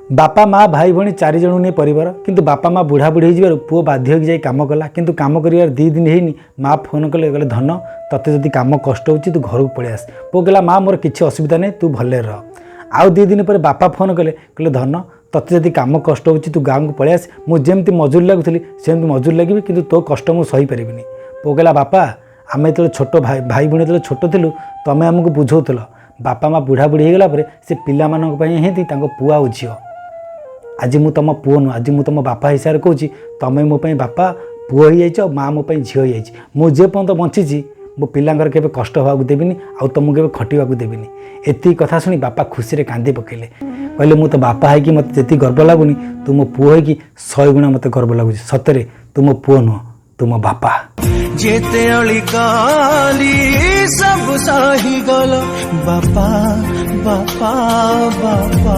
ବାପା, ମା, ଭାଇ, ଭଉଣୀ ଚାରି ଜଣଙ୍କୁ ନେଇ ପରିବାର। କିନ୍ତୁ ବାପା ମା ବୁଢ଼ା ବୁଢ଼ୀ ହେଇଯିବାରୁ ପୁଅ ବାଧ୍ୟ ହେଇକି ଯାଇ କାମ କଲା। କିନ୍ତୁ କାମ କରିବାର 2 ଦିନ ହେଇନି, ମା ଫୋନ୍ କଲେ। କହିଲେ, "ଧନ, ତତେ ଯଦି କାମ କଷ୍ଟ ହେଉଛି, ତୁ ଘରକୁ ପଳେଇ ଆସ।" ପୁଅ କହିଲା, "ମା, ମୋର କିଛି ଅସୁବିଧା ନାହିଁ, ତୁ ଭଲରେ ରହ।" ଆଉ 2 ଦିନ ପରେ ବାପା ଫୋନ୍ କଲେ। କହିଲେ, "ଧନ, ତତେ ଯଦି କାମ କଷ୍ଟ ହେଉଛି, ତୁ ଗାଁକୁ ପଳେଇ ଆସ। ମୁଁ ଯେମିତି ମଜୁରୀ ଲାଗୁଥିଲି, ସେମିତି ମଜୁରୀ ଲାଗିବି, କିନ୍ତୁ ତୋ କଷ୍ଟ ମୁଁ ସହିପାରିବିନି।" ପୁଅ କହିଲା, "ବାପା, ଆମେ ଯେତେବେଳେ ଛୋଟ ଭାଇ ଭାଇ ଭଉଣୀ ଯେତେବେଳେ ଛୋଟ ଥିଲୁ, ତମେ ଆମକୁ ବୁଝାଉଥିଲ, ବାପା ମା ବୁଢ଼ା ବୁଢ଼ୀ ହେଇଗଲା ପରେ ସେ ପିଲାମାନଙ୍କ ପାଇଁ ହିଁ ତାଙ୍କ ପୁଅ ଆଉ ଝିଅ। ଆଜି ମୁଁ ତମ ପୁଅ ନୁହଁ, ଆଜି ମୁଁ ତମ ବାପା ହିସାବରେ କହୁଛି, ତମେ ମୋ ପାଇଁ ବାପା ପୁଅ ହେଇଯାଇଛ ଆଉ ମା ମୋ ପାଇଁ ଝିଅ ହେଇଯାଇଛି। ମୁଁ ଯେ ପର୍ଯ୍ୟନ୍ତ ବଞ୍ଚିଛି, ମୋ ପିଲାଙ୍କର କେବେ କଷ୍ଟ ହେବାକୁ ଦେବିନି ଆଉ ତମକୁ କେବେ ଖଟିବାକୁ ଦେବିନି।" ଏତିକି କଥା ଶୁଣି ବାପା ଖୁସିରେ କାନ୍ଦି ପକେଇଲେ। କହିଲେ, "ମୁଁ ତ ବାପା ହେଇକି ମୋତେ ଯେତିକି ଗର୍ବ ଲାଗୁନି, ତୁ ମୋ ପୁଅ ହେଇକି 100 ଗୁଣା ମୋତେ ଗର୍ବ ଲାଗୁଛି। ସତରେ ତୁ ମୋ ପୁଅ ନୁହଁ, ତୁ ମୋ ବାପା।" ଯେତେ ଅଳି କଲି, ସବୁ ସହିଗଲ, ବାପା, ବାପା, ବାପା।